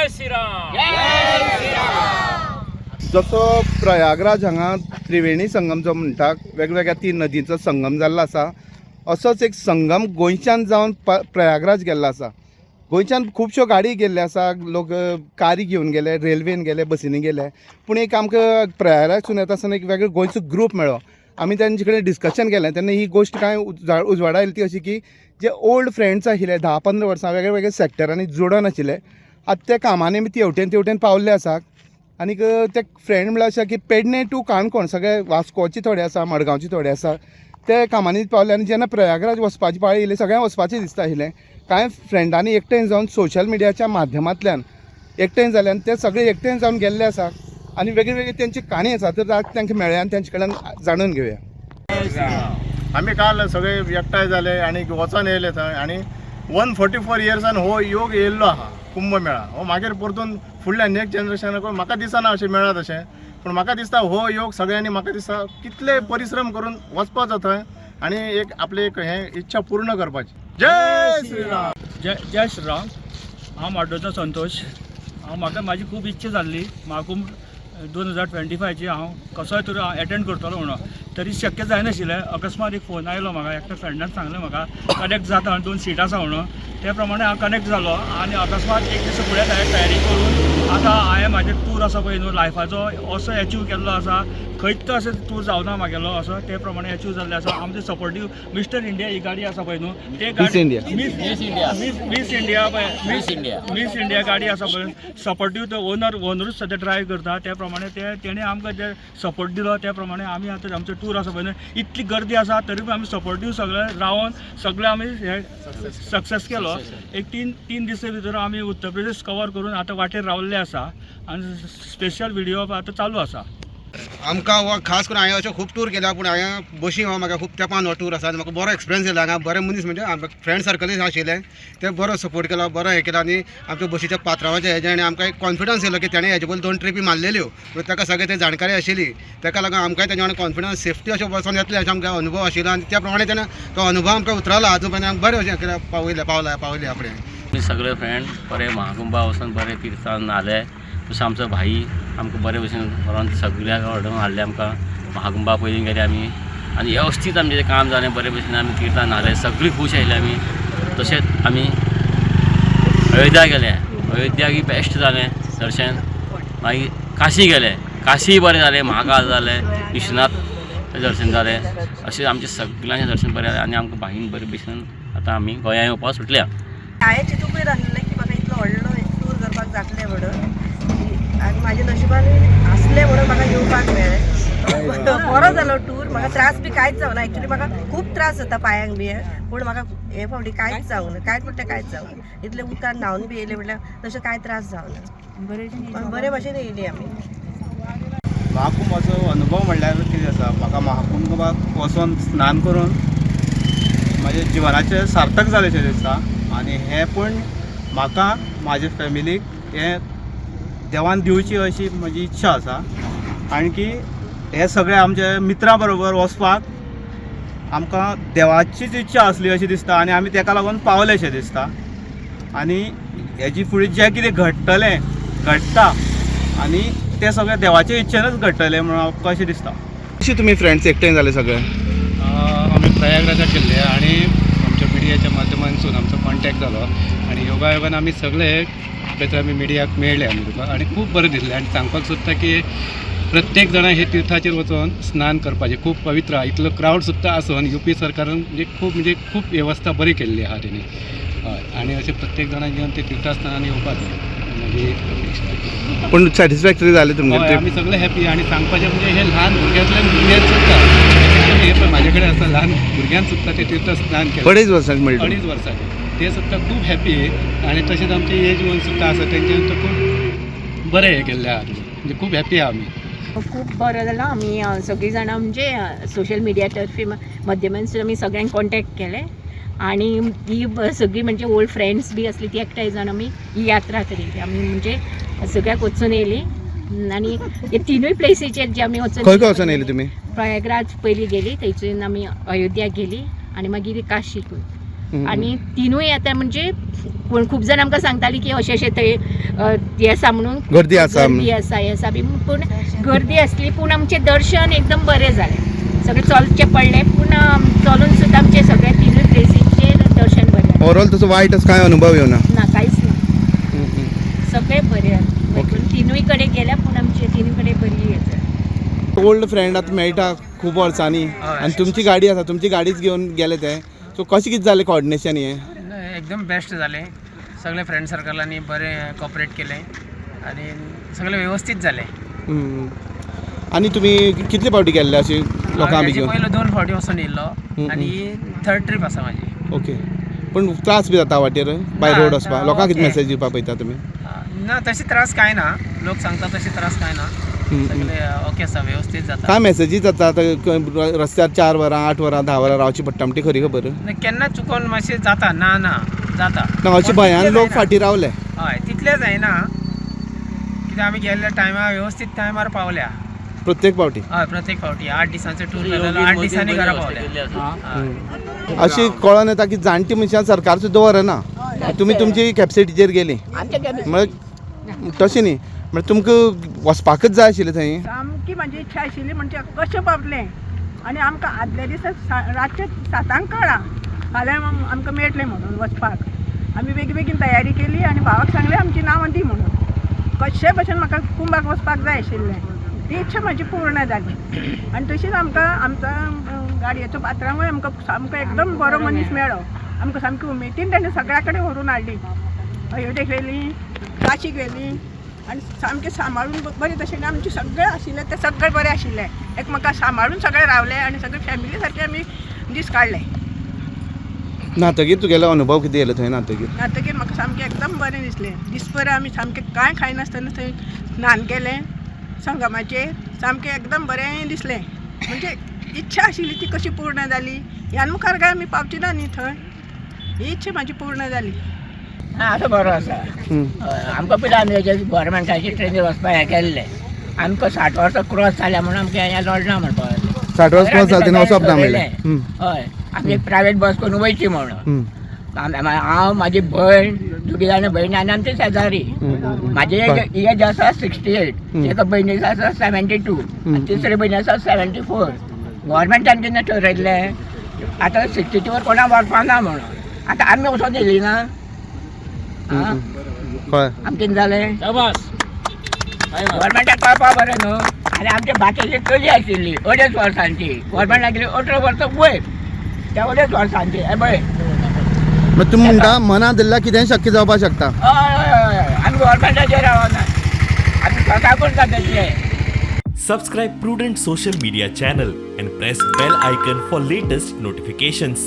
जय श्रीराम. जसो प्रयागराज हांगा त्रिवेणी संगम जो म्हणटा, वेगवेगळ्या तीन नदींचो संगम जाल्लो आसा, असोच एक संगम गोंयच्यान जावन प्रयागराज गेल्लो आसा. गोंयच्यान खुबश्यो गाडी गेल्ल्यो आसा, लोक कारी घेवन गेले, रेल्वेन गेले, बसींनी गेले. पूण एक आमकां प्रयागराजसून येता आसतना एक वेगळो गोंयचो ग्रूप मेळ्ळो. आमी तेंचे कडेन डिस्कशन केलें तेन्ना ही गोश्ट कांय उजवाडा आयली ती अशी की जे ओल्ड फ्रेंड्स आशिल्ले 10-15 वर्सां वेगळे वेगळे सॅक्टरांनी जोडून आशिल्ले, आतां त्या कामांनी आमी तेवटेन तेवटेन पावल्ले आसा. आनीक ते फ्रेंड म्हणल्यार अशें की पेडणे टू काणकोण सगळे वास्कोचे थोडे आसा, मडगांवचे थोडे आसा, ते कामांनी पावले. आनी जेन्ना प्रयागराज वचपाची पाळी येयली, सगळ्यांक वचपाचें दिसता आशिल्लें. कांय फ्रेंडांनी एकठांय जावन सोशल मिडियाच्या माध्यमांतल्यान एकठांय जाले आनी ते सगळे एकठांय जावन गेल्ले आसा आनी वेगळी वेगळी तेंची काणी आसा. तर आज तांकां मेळ्ळ्या आनी तेंचे कडल्यान जाणून घेवया. आमी काल सगळे एकठांय जाले आनी वचोन येयले थंय आनी 144 इयर्सान हो योग येयल्लो आहा कुंभ मेळा. हो मागीर परतून फुडल्या नेक्स्ट जनरेशनाक म्हाका दिसना अशें मेळत अशें, पूण म्हाका दिसता हो योग सगळ्यांनी, म्हाका दिसता कितले परिश्रम करून वचपाचो थंय आनी एक आपली एक हें इच्छा पूर्ण करपाची. जय श्रीराम. जय जय श्रीराम. हांव म्हाड्डोचो संतोष. हांव म्हाका म्हाजी खूब इच्छा जाल्ली महाकुंभ 2025ची हांव कसोय तरी हांव एटेंड करतलो म्हणून, तरी शक्य जायनाशिल्लें. अकस्मात एक फोन आयलो म्हाका, एकट्या फ्रेंडान सांगलें म्हाका कनेक्ट जाता आनी दोन सिटां आसा म्हणून. ते प्रमाणे हांव कनेक्ट जालो आनी अकस्मात एक दीस फुडें हांवें तयारी करून आतां हांवें म्हाजें टूर आसा पळय न्हू लायफाचो असो एचीव केल्लो आसा, खंयच अशें टूर जावना म्हागेलो असो, ते प्रमाणे एचीव जाल्लें आसा. आमचे सपोर्टीव मिस्टर इंडिया ही गाडी आसा पळय न्हू, ते miss India. Miss India. Miss India पळय, मिस इंडिया. मिस इंडिया गाडी आसा पळय, सपोर्टीव तो ओनर, ओनरूच सद्या ड्रायव करता. त्या प्रमाणे ते तेणे आमकां जे सपोर्ट दिलो त्या प्रमाणे आमी आतां आमचो टूर आसा पळय न्हू, इतली गर्दी आसा तरी पण आमी सपोर्टीव सगळे रावन सगळे आमी हे सक्सेस केलो. एक तीन तीन दिसा भितर आमी उत्तर प्रदेश कवर करून आतां वाटेर रावल्ले आसा आनी स्पेशल व्हिडियो आतां चालू आसा. आमकां हो खास करून हांवें अशें खूब टूर केल्या, पूण हांवें बशी हो म्हाका खूब तेंपान हो टूर आसा आनी म्हाका बरो एक्सपिरियन्स येयला. हांगा बरे मनीस म्हणजे फ्रेंड सर्कलूय आशिल्ले, ते बरो सपोर्ट केलो, बरो हें केलो आनी आमच्या बशीच्या पात्रांवाच्या हेजें आनी आमकां एक कॉन्फिडन्स येयलो की तेणें हेजे पयलीं दोन ट्रिपी मारलेल्यो, म्हणून ताका सगळें ते जाणकारी आशिल्ली. ताका लागून आमकांय तेज्या वांगडा कॉन्फिडन्स सेफ्टी अशें वचोन येतलें अशें आमकां अनुभव आशिल्लो आनी त्या प्रमाणे तेणें तो अनुभव आमकां उतरला. आजून पर्यंत आमकां बरें अशें केलें, पावयलें, पावला पावयलें आपणें. आमी सगळे फ्रेंड बरे महाकुंभा वचून बरे तिर्थान न्हाले. तसो आमचो भाई आमकां बरे भशेन व्हरोन सगळ्याक व्हरोन हाडले आमकां. महाकुंभा पयलीं गेले आमी आनी वेवस्थीत आमचें काम जालें, बरे भशेन आमी तिर्थान न्हाले, सगळीं खूश आयले आमी. तशेंच आमी अयोध्या गेले, अयोध्याकय बेस्ट जालें दर्शन. मागीर काशी गेले, काशीय बरें जालें, महाकाल जालें, विश्वनाथ दर्शन जालें. अशें आमचें सगळ्यांचें दर्शन बरें जालें आनी आमकां भाईन बरे भशेन आतां आमी गोंया येवपाक सुटल्या. हांवें चिंतूकय नासलें की म्हाका इतलो व्हडलो टूर करपाक जातलें म्हणून आनी म्हाज्या नशिबान आसलें म्हणून म्हाका येवपाक मेळ्ळें. बरो जालो टूर, म्हाका त्रास बी कांयच जावना. एक्चुली म्हाका खूब त्रास जाता पांयांक बी, पूण म्हाका हे फावटी कांयच जावना, कांयच म्हणटा कांयच जावना. इतलें उदकान न्हांवन बी येयलें म्हटल्यार तशें कांय त्रास जावना, बरे भाशेन येयली आमी. महाकुंभाचो अनुभव म्हणल्यार कितें आसा, म्हाका महाकुंभाक वचोन स्नान करून म्हाज्या जिवनाचें सार्थक जालें शें दिसता. आनी हें पूण म्हाका म्हाजे फॅमिलीक हें देवान दिवची अशी म्हजी इच्छा आसा. आणकी हे सगळे आमचे मित्रां बरोबर वचपाक आमकां देवाचीच इच्छा आसली अशी दिसता आनी आमी तेका लागून पावले शें दिसता. आनी हेजी फुडें जें कितें घडटलें घडटा आनी तें सगळें देवाचे इच्छेनच घडटलें म्हणून आमकां अशें दिसता. कशी तुमी फ्रेंड्स एकठांय जाले सगळे? आमी प्रयागराजाक गेल्ले आनी आमच्या मिडियाच्या माध्यमांतसून आमचो कॉन्टॅक्ट जालो आनी योगायोगान आमी सगळे थंयसर आमी मिडियाक मेळ्ळे आमी तुका आनी खूब बरें दिसलें. आनी सांगपाक सोदता की प्रत्येक जाणां हे तिर्थाचेर वचोन स्नान करपाचें खूब पवित्र आहा. इतलो क्रावड सुद्दां आसून युपी सरकारान म्हणजे खूब वेवस्था बरी केल्ली आहा तेणी. हय, आनी अशें प्रत्येक जाणांक घेवन ते तिर्थस्थानान येवपाक जाय मागीर अपेक्षा. पूण सॅटिस्फॅक्टरी जालें तुमगेलें हय. ट्रीप? आमी सगळे हॅपी. आनी सांगपाचें म्हणजे हे ल्हान भुरग्यांतल्यान भुरग्यान सुद्दां हे पळय म्हाजे कडेन आसा, ल्हान भुरग्यान सुद्दां ते तीर्थ स्नान केलें. 2.5 वर्सांक मेळटा. 2.5 वर्साचे ते सुद्दां खूब हॅपी आनी तशेंच आमचे एज वन सुद्दां आसा, तेंच्यान तर खूब बरें हें केल्लें आहा, म्हणजे खूब हॅपी आहा आमी. खूब बरो जालो. आमी सगळीं जाणां म्हणजे सोशल मिडिया तर्फे माध्यमांसून आमी सगळ्यांक कॉन्टेक्ट केले आनी ही सगळी म्हणजे ओल्ड फ्रेंड्स बी आसली ती एकठांय जावन आमी ही यात्रा केली. आमी म्हणजे सगळ्याक वचून येयली आनी हे तिनूय प्लेसीचेर जे आमी वचून खंय खंय वचून येयले तुमी? प्रयागराज पयलीं गेली, थंयसून आमी अयोध्या गेली आनी मागीर काशीकूय. आनी तिनूय यात्रा म्हणजे कोण खूब जाण आमकां सांगताली की अशें अशें थंय हें आसा म्हणून, गर्दी आसा गर्दी आसा, हें आसा बी, पूण गर्दी आसली पूण आमचें दर्शन एकदम बरें जालें. सगळें चलचें पडलें पूण चलून सुद्दां आमचें सगळें तिनूय प्लेसींचेर दर्शन बरें जालें. ओवरऑल तसो वायट असो कांय अनुभव येवना? ना, कांयच ना, सगळें बरें जालें. ओके. पूण तिनूय कडेन गेल्या पूण आमचे तिनूय कडेन बरी हें जालें. ओल्ड फ्रेंड आतां मेळटा खूब वर्सांनी आनी तुमची गाडी आसा, तुमची गाडीच घेवन गेले ते, सो कशें कितें जालें कॉर्डिनेशन हें? एकदम बेस्ट जालें. सगळे फ्रेंड सर्कलांनी बरें कॉपरेट केलें आनी सगळें व्यवस्थीत जालें. आनी तुमी कितले फावटी गेल्ले अशें लोकांक बी हांव घेवन? पयलो दोन फावटी वचून येयल्लो आनी ही थर्ड ट्रीप आसा म्हाजी. ओके, पूण त्रास बी जाता वाटेर बाय ना, रोड वचपाक? लोकांक कितें ओके. मेसेज दिवपाक पळयता तुमी? ना, तशे त्रास कांय ना. लोक सांगता तशे त्रास कांय ना. सगळे ओके आसा, व्यवस्थीत जाता. काय मेसेजीस जाता आतां रस्त्यार 4 वरां, 8 वरां, 10 वरां रावची पडटा म्हणटी खरी खबर? ना, केन्ना चुकोन मातशें जाता. ना ना, जाता. ना, अशें पूण भंयान तितलें लोक जायना. फाटीं रावले. हय, तितलें जायना कित्याक आमी गेल्ल्या टायमार व्यवस्थीत टायमार पावल्या. प्रत्येक फावटी? हय, प्रत्येक फावटी. 8 दिसांचो टूर केलेलो, 8 दिसांनी घरा पावले. हय. अशी कळोन येता की जाणटी मनशां सरकार सुद्दां व्हरना, तुमी तुमची कॅपसिटीचेर गेली. म्हळ्यार तशें न्ही, म्हळ्यार तुमकां वचपाकच जाय आशिल्लें थंय. सामकी म्हाजी इच्छा आशिल्ली म्हणजे कशें पावलें आनी आमकां आदल्या दिसा रातचे 7 कळ्ळां फाल्यां आमकां मेळटलें म्हणून वचपाक. आमी बेगीन बेगीन तयारी केली आनी भावाक सांगलें आमची नांवां दी म्हणून. कशे भशेन म्हाका कुंभाक वचपाक जाय आशिल्लें, ती इच्छा म्हाजी पूर्ण जाली. आनी तशीच आमकां आमचा गाडयेचो पात्रांवूय आमकां सामको एकदम बरो मनीस मेळ्ळो. आमकां सामकी उमेदीन ताणें सगळ्या कडेन व्हरून हाडली, अयोध्येक व्हेली, काशीक व्हेली आनी सामकें सांबाळून बरें तशें आमचें सगळें आशिल्लें तें सगळें बरें आशिल्लें. एकमेकाक सांबाळून सगळें रावलें आनी सगळें फॅमिली सारकें आमी दीस काडले. न्हातगीर तुगेलो अनुभव कितें येयलो थंय न्हातगीर? न्हातगीर म्हाका सामकें एकदम बरें दिसलें. दीसभर आमी सामकें कांय खायनासतना थंय स्नान केलें संगमाचेर, सामकें एकदम बरें दिसलें. म्हणजे इच्छा आशिल्ली ती कशी पूर्ण जाली, ह्यान मुखार काय आमी पावची ना न्ही थंय, ही इच्छा म्हाजी पूर्ण जाली. आतां बरो आसा. आमकां पयलीं आमी गोवोरमेंटाचे ट्रेनीर वचपाक हें केल्लें. आमकां 60 वर्सां क्रॉस जाल्या म्हणून आमकां हें लोडना म्हणपाक लागलें. 60 वर्सां क्रॉस जालें तेन्ना वचप ना म्हणलें. हय, आमी एक प्रायवेट बस करून वयची म्हणून. हांव, म्हाजी भयण, दोगी जाणां भयण आनी आमचे शेजारी. म्हाजी एज आसा 68, एका भयणीचो आसा 72 आनी तिसरे भयणी आसा 74. गोवोरमेंटान केन्ना ठरयल्लें आतां 62 वर कोणाक व्हरपा ना म्हणून. आतां आमी वचोन येयली ना, आमचें कितें जालें? गोवोरमेंटाक कळपा बरें न्हू. आनी आमच्या बाकीची चली आशिल्ली 2.5 वर्सांची, गोवोरमेंटाक गेली 18 वर्सां वयर, त्या 2.5 वर्सांची. हें पळय, मागीर तुमी म्हणटा मनां धरल्यार कितेंय शक्य जावपाक शकता. हय हय हय, आमी गोवोरमेंटाचेर रावना, आमी स्वता करता तशें. Subscribe Prudent Social Media channel and press bell icon for latest notifications.